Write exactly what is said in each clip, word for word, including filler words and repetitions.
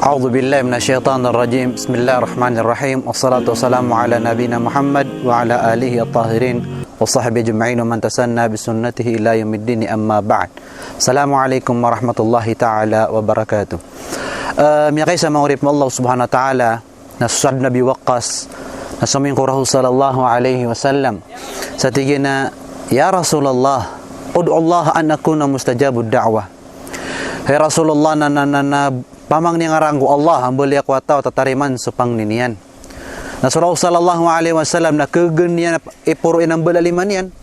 أعوذ بالله من الشيطان الرجيم. بسم الله الرحمن الرحيم. والصلاة والسلام على نبينا محمد وعلى آله الطاهرين وصحبه أجمعين ومن تسنى بسنته إلى يوم الدين، أما بعد. السلام عليكم ورحمة الله تعالى وبركاته. Eh, miyakaisa manga oripn o Allah subhanahu wa ta'ala, na so Sa'd bin Abi Waqqas, na somiyong ko Rasul sallallahu alaihi wasallam. Sa tig iyan a, "Ya Rasulullah, ud'u Allah an akuna mustajabud da'wah." Hay Rasulullah, na, na, na, na, pamangni ngka rakn ko Allah, a mbaloy ako a taw a tatarimaan so pangni niyan. Na so Rasul sallallahu alaihi wasallam, na khagan iyan, iporo iyan a mbala a lima niyan.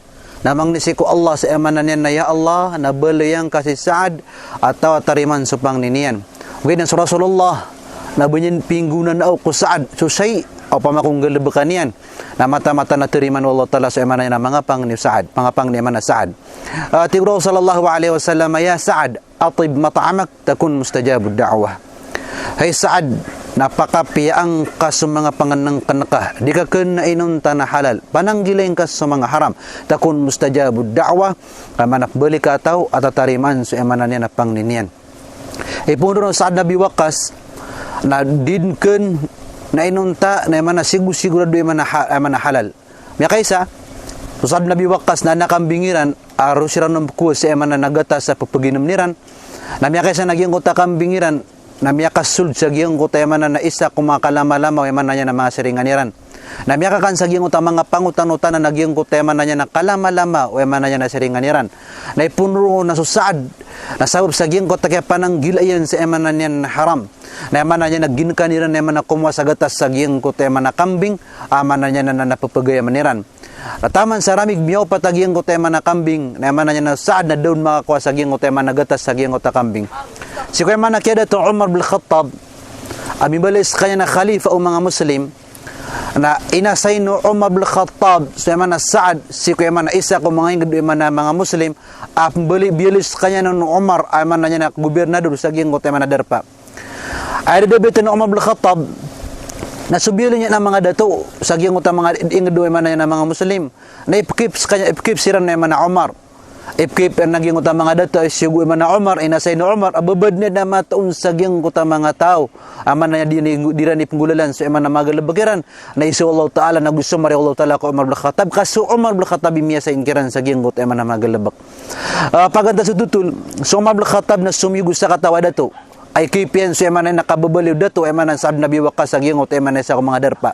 Na mangni sii ko Allah sa aya maana niyan na, "Ya Allah, na baloya ngka si Sa'd a taw a tarimaan so pangni niyan." Ogaid na so Rasulullah, na ba niyan pinggonanao ko Sa'd so shay, opama ko nggalbkan iyan, na mataan-mataan a tarimaan o Allah Ta'ala so aya maana niyan a manga pangni o Sa'd, manga pangni aya maana Sa'd. Ah, tig o Rasul sallallahu alaihi wasallam, "Ya Sa'd, atib mat'amak, takun mustajabud da'wah." Hay Sa'd, na pakapiya angka so manga pangnngkn ka, di ka kna inonta na halal, pananggilai ngka so manga haram, takun mustajabud da'wah, ka maana pmbaloy ka a taw a tatarimaan so aya maana niyan a pangni niyan. Ipoon ron o Sa'd bin Abi Waqqas, na di dn kna inonta na aya maana sigo-sigorado aya maana ha-, aya maana halal. Miyakaisa, so Sa'd bin Abi Waqqas na adn a kambing iran, a roo siran on pkhowa sa aya maana na gatas a pphaginmn iran. Na miyakaisa na giyangkoto a kambing iran, na miyakasold sa giyangkoto aya maana na isa ko manga kalamalama o aya maana niyan a manga siringan iran. Na miyakakan sa giyangkoto a manga pangotan-otanan a giyangkoto aya maana niyan a kalamalama o aya maana niyan a siringan iran. Na ipoon ron na so Sa'd, na sabap sa giyangkoto a kiyapananggila iyan sa aya maana niyan a haram, na aya maana niyan na ginkan iran na aya maana komowa sa gatas sa giyangkoto aya maana kambing, a maana niyan na, na, na pphagayamn iran. Na taman sa ramig miyaopat a giyangkoto aya maana kambing, na aya maana niyan na Sa'd na da on makakowa sa giyangkoto aya maana gatas sa giyangkoto a kambing. Sii ko aya maana kiyadato o Umar bin Khattab, a mimbalay skaniyan a khalifa o manga Muslim, na inassign o Umar bin Khattab so aya maana Sa'd sii ko aya maana isa ko manga ingd o aya maana manga Muslim, a pmbaloy, biyaloy skaniyan o Umar, aya maana niyan na gobernador sa giyangkoto aya maana darpa. Aya da a biyaloy o Umar bin Khattab, na so biyaloy niyan a manga dato sa giyangkoto a manga ingd o aya maana niyan a manga Muslim, na ipkhip skaniyan, ipkhip siran o aya maana Umar. Ipkhip iyan a giyangkoto a manga dato a isogo o aya maana Umar, inassign o Umar, a ba badn iyan a matoon sa giyangkoto a manga taw a maana niyan di, di iran ipnggolalan so aya maana manga galbk iran, na iso o Allah Ta'ala, na go somari o Allah Ta'ala ko Umar bin Khattab, ka so Umar bin Khattab i miya-assign kiran sa giyangkoto aya maana manga galbk. Ah, paganay sa totol, so Umar bin Khattab na somiyogo sa sakataw a dato a ikhip iyan so aya maana niyan a kababaloy o dato, aya maana Sa'd bin Abi Waqqas, sa giyangkoto aya maana isa ko manga darpa.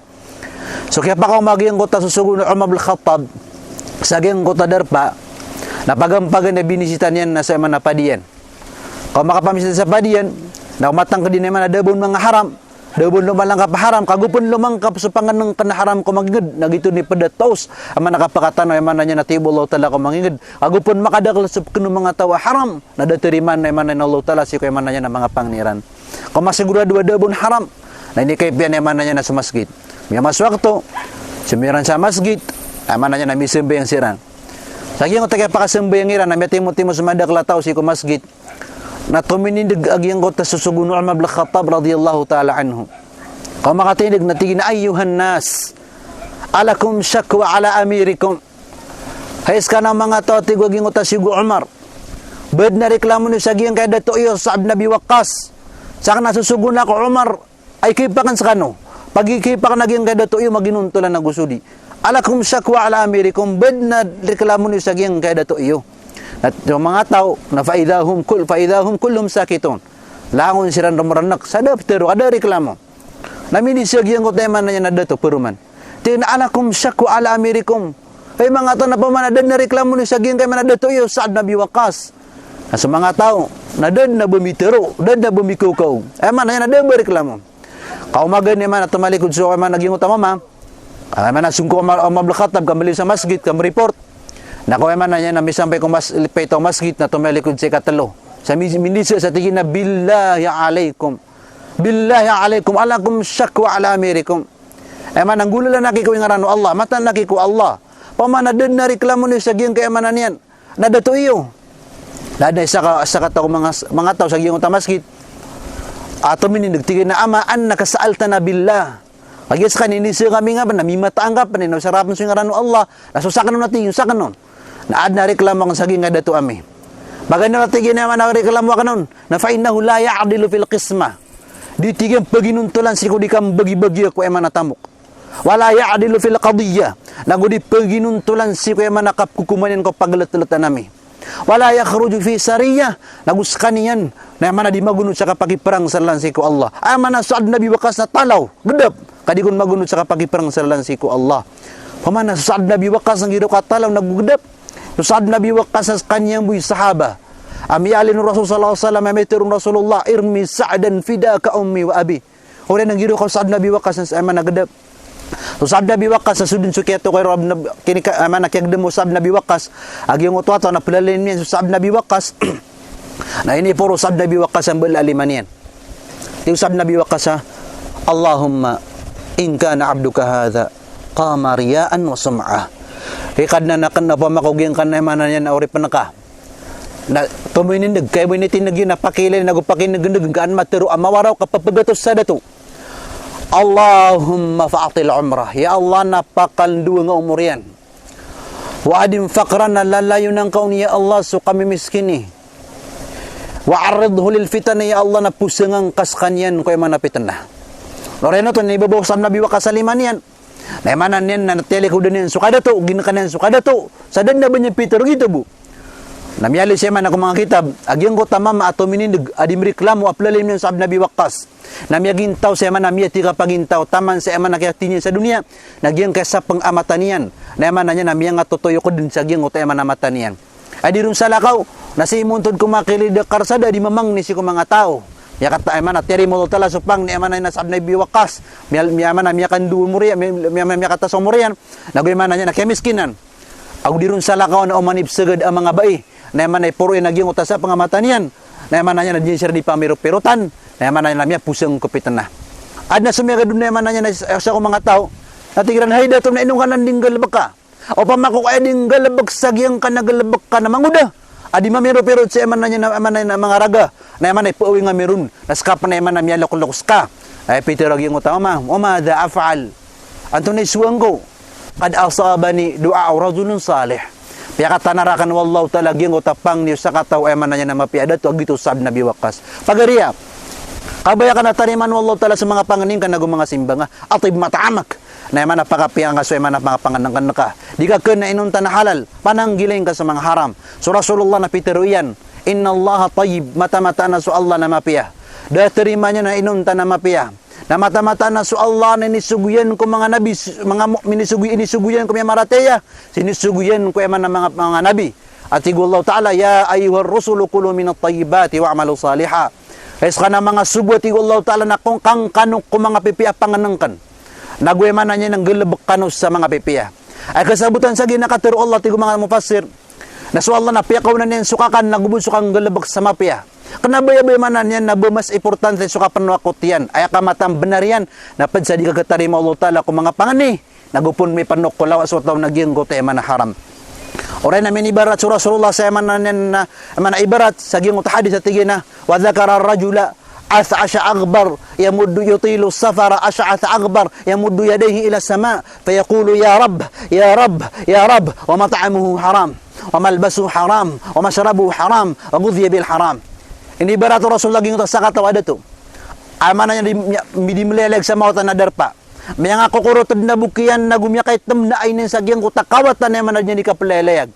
So kiyapakaoma giyangkoto a sosogoon o Umar bin Khattab sa giyangkoto a darpa, na paganay-paganay na binisita niyan na so aya maana padi iyan. Kaoma ka pamisita sa padi iyan, na matangkd iyan aya maana da a ba on manga haram, da a ba on lomalangkap a haram, ka go pn lomalangkap so pangnngkn a haram ko mangingd, na giyoto i pd a taos a maana kapakatano aya maana niyan a tiyoba o Allah Ta'ala ko mangingd, ka go pn makadakl so pkn o manga taw a haram, na da tarimaan aya maana niyan o Allah Ta'ala sii ko aya maana niyan a manga pangni iran. Kaoma sigorado a da a ba on haram, na inikhip iyan aya maana niyan na so masgit. Miyamaso a wakto, somiyoran sa masgit, aya maana niyan na misambayang siran. Sa giyangkoto a kiyapakasambayang iran, na miyatimotimo so madakl a taw sii ko masgit, na tominindg a giyangkoto a sosogoon o Umar bin Khattab radiyallahu ta'ala anhu. Kaoma ka tindg na tig iyan a, "Ayyuhan nas, alakum shakwa ala amirikum?" Hay skano a manga taw, tig o giyangkoto a sosogo o Umar, ba adn a reklamo niyo sa giyangkaya dato iyo Sa'd bin Abi Waqqas? Sakn a sosogoon ako Umar, a ikhip akn skano. Pagikhip akn a giyangkaya dato iyo, maginontolan ago sodi. "Alakum shakwa ala amirikum?" Ba adn a reklamo niyo sa giyangkaya dato iyo? Na so manga taw, na fa idha hum kull-, fa idha hum kulluhum sakitun. Langon siran roo marnk sa da ptharo, a da reklamo. Na minisa giyangkoto aya maana niyan a dato paroman. Tig iyan a, "Alakum shakwa ala amirikum?" Hay manga taw, na pman a da adn a reklamo niyo sa giyangkaya maana dato iyo Sa'd bin Abi Waqqas? Na so manga taw na da dn a ba mitharo, da dn a ba mikawkaw. Aya maana niyan na da a ba reklamo. Kaoma giyangkaya maana tomalikod so aya maana giyangkoto a mama. Aya maana songko o Umar, Umar bin Khattab, ka maliyo sa masgit, ka mreport. Na kaoma aya maana niyan na misampay ko mas-, lipay taw masgit, na tomalikod sa ikatlo. Sa mi-, minisa sa tig iyan a, "Billahi alaikum. Billahi alaikum, alakum shakwa ala amirikum?" Aya maana, nggolalan aki ko ingaran o Allah, mataan aki ko Allah, pman a da dn a reklamo niyo sa giyangkaya maana niyan na dato iyo. Na adn a isa ka, isa ka taw ko manga, manga taw sa giyangkoto a masgit a tominindg, tig iyan a, "Ama annaka sa'altana billah." Kagiya skaniyan inisa kami ngka pn, na mimataan ka pn, na osarapn so ingaran o Allah, na so sakn on a tig iyan, sakn on. Na adn a reklamo akn sa giyangkaya dato ami. Paganay na tig iyan a aya maana reklamo akn on, na fa innahu la ya'dilu fil qismah. Di tig iyan paginontolan sii ko di kambagibagi ko aya maana tamok. Wala ya'dilu fil qadiyyah. Nago di paginontolan sii ko aya maana kapkokoman iyan ko pagltltan ami. Wala yakhruju fi sariyyah. Nago skaniyan na aya maana di magonot sa kapakiprang sa lalan sii ko Allah. Aya maana so Sa'd bin Abi Waqqas na talaw, gdap. Ka di kon magonot sa kapakiprang sa lalan sii ko Allah. Pamana so Sa'd bin Abi Waqqas na giraw ka talaw nago gdap. So Sa'd bin Abi Waqqas na skaniyan bo i sahaba a miyaaloy o Rasul sallallahu alaihi wasallam, a mitharo o Rasulullah, "Irmi Sa'dan fidaka ummi wa abi." Oriyan a giraw ka o Sa'd bin Abi Waqqas na aya maana gdap. So Sa'd bin Abi Waqqas na so dn so kiyatokawi ron a, kini ka, aya maana kiyagdam o Sa'd bin Abi Waqqas a giyangkoto a taw na plalayon iyan so Sa'd bin Abi Waqqas. Na iniporo o Sa'd bin Abi Waqqas a mbala a lima niyan. Tig o Sa'd bin Abi Waqqas a, "Allahumma in kana abduka hadha qama riya'an wa sum'ah." Hay Kadnan akn, opama ko giyangkanan aya maana niyan na oripn ka na tominindg, kay bo initindg iyan na pakiilay nago pakinegndg ka an matharo a mawaraw ka pphagat o sa dato. Allahumma fa athil umrah. Ya Allah, na pakalndowang a omor iyan. Wa adim faqrah, na lalayon angka on ya Allah so kamimiskini. Wa arridhu lil fitan, ya Allah, na posang angka skaniyan ko aya maana pitna. Oriyan oto na inibaba o Sa'd bin Abi Waqqas a lima niyan. Na aya maana niyan na tiyalikodan iyan so kadato, ginkan iyan so kadato. Sa da dn a ba niyan pitharo gioto bo. Na miyaaloy sa aya maana ko manga kitab a giyangkoto a mama a tominindg a di mreklamo a plalayon iyan so Sa'd bin Abi Waqqas. Na miyagintaw sa aya maana, miyathikapagintaw taman sa aya maana kiyathay niyan sa doniya. Na giyangkaya sapng a mata niyan na aya maana niyan na miyangatotoyok dn sa giyangkoto aya maana mata niyan. Ay di ron salakaw na sii montod ko makilid a karsada a di mamangni sii ko manga taw. Miyakata, aya maana tiyarima o Allah Ta'ala so pangni aya maana niyan na Sa'd bin Abi Waqqas. Miya, miya, aya maana miyakandowa omor iyan, miya, miya, miya, miyakataas a omor iyan. Nago aya maana niyan na kiyamiskinan. Ago di ron salakaw na oman i psagad a manga bai na aya maana iporo iyan a giyangkoto a sapng a mata niyan. Na aya maana niyan na di niyan siran di pamiropirotan. Na aya maana niyan na miyaposang ko pitna. Adn a somiyagad on na aya maana niyan na isa, isa ko manga taw na tig iran, "Hay dato, na ino ngka nan di nggalbka? Opama ko kaya di nggalbk sa giyangkanan a galbk ka na mangoda a di mamiropirot sa aya maana niyan na, aya maana niyan na manga raga, na aya maana ipaawing ami ron, na ska pn aya maana miyaloklok ska." Ay pitharo a giyangkoto a mama, "Wa madha af'al?" Antonaa i sowaan ko? "Qad asabani du'a'u rajulin salih." Piyakatanaran akn o Allahu Ta'ala giyangkoto a pangni o sakataw a aya maana niyan na mapiya a dato a giyoto o Sa'd bin Abi Waqqas. Pagari a, kabaya ka na tarimaan o Allahu Ta'ala so manga pangni ngka nago manga simba ngka. "Atib mat'amak." Na aya maana pakapiya ngka so aya maana manga pangnngkn ka. Di ka kna inonta na halal, pananggilai ngka so manga haram. So Rasulullah na pitharo iyan, "Innallaha tayyib," mataan-mataan a so Allah na mapiya. Da a tarimaan iyan na inonta na mapiya. Na mataan-mataan a so Allah na inisogo iyan ko manga nabi, manga mu'min, inisogo, inisogo iyan ko miyamaratiyaya, sii inisogo iyan ko aya maana manga, manga nabi. A tig o Allahu Ta'ala, "Ya ayyuhar rusulu kulu minat tayyibati wa'malu salihan." Hay skano a manga sogo, a tig o Allahu Ta'ala, na kon kangkano ko manga pipiya a pangnngkn. Nago aya maana niyan na nggalbk kano sa manga pipiya. Ay kasabotan sa giya na katharo o Allah, tig o manga mufassir, na so Allah na piyakaonan iyan so kakan nago bo so kanggalbk sa mapiya. Kna ba aya bo aya maana niyan na ba mas importante so kapnowakot iyan. Aya kamataan bnar iyan na pd sa di ka khatarima o Allah Ta'ala ko manga pangni. Nago pn mipnok ko lawas o taw na giyangkoto aya maana haram. Oriyan a minibarat so Rasulullah sa aya maana niyan na, aya maana ibarat sa giyangkoto a hadis a tig iyan a, "Wa dhakara rajula ath'asha aghbar, yamuddu yutilu safara ash'atha aghbar, yamuddu yadayhi ila sama, fayaqulu, ya Rabb, ya Rabb, ya Rabb, wa mat'amuhu haram, wa malbasuhu haram, wa mashrabuhu haram, wa ghudhiya bil haram." Inibarat o Rasulullah giyangkoto a sakataw a dato. Aya maana niyan di, di mleleyag sa mawatan a darpa. Miyangakokorot dn a bok iyan nago miyakaitm na aini sa giyangkoto a kawatan a aya maana di niyan di kapleleyag.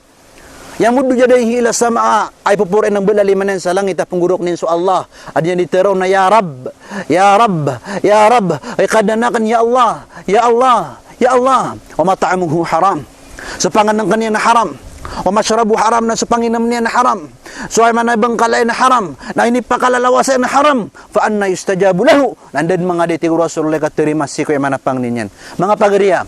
Yamuddu yadayhi ila sama, a ipoporo iyan a mbala a lima niyan sa langit a pnggorok niyan so Allah. A di niyan di tharoon na, "Ya Rabb, ya Rabb, ya Rabb, ay Kadnan akn, ya Allah, ya Allah, ya Allah." Wa mat'amuhu haram. So pangnngkn iyan na haram. Wa mashrabuhu haram, na so panginm niyan na haram. So aya maana bangkala iyan na haram. Na inipakalalawas iyan na haram. Fa anna yustajabu lahu? Na anda dn manga di, tig o Rasulullah, i katarima sii ko aya maana pangni niyan. Manga pagari a,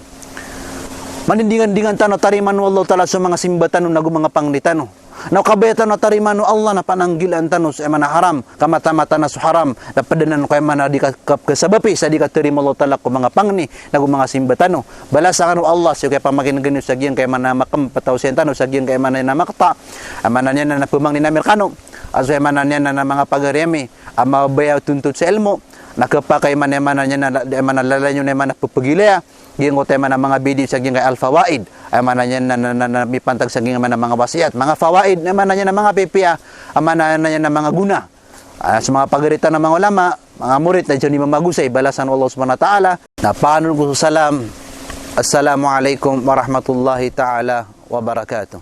manindingan-ndingan tano a tarimaan o Allah Ta'ala so manga simba tano nago manga pangni tano. Na o kabaya tano a tarimaan o Allah na pananggilaan tano so aya maana haram, ka mataan-mataan a so haram na pd anan ko aya maana di ka, ka, kasabapi sa di katarima o Allah Ta'ala ko manga pangni nago manga simba tano. Balasan kano o Allah sii ko aya pamakin'g iyo sa giyangkaya maana makm, pataw siyan tano sa giyangkaya maana na maqta'. Aya maana niyan na pmangnin ami rkano a so aya maana niyan na manga pagari ami a mabaya o tontot sa ilmo, na khapakay man aya maana niyan na, aya maana lalayon aya maana pphagilaya giyangkoto aya maana manga video sa giyangkaya al-fawaid. Aya maana niyan na, na, na, na mipantag sa giyangkaya maana manga wasiyat, manga fawaid, aya maana niyan na manga pipiya, aya maana niyan na manga gona. Ah, so manga pagari tano a manga ulama, Manga murid na diyaan i mamagosay, balasan o Allah Subhanahu wa Ta'ala. Na panon ko so salam. Assalamu alaikum warahmatullahi ta'ala wabarakatuh.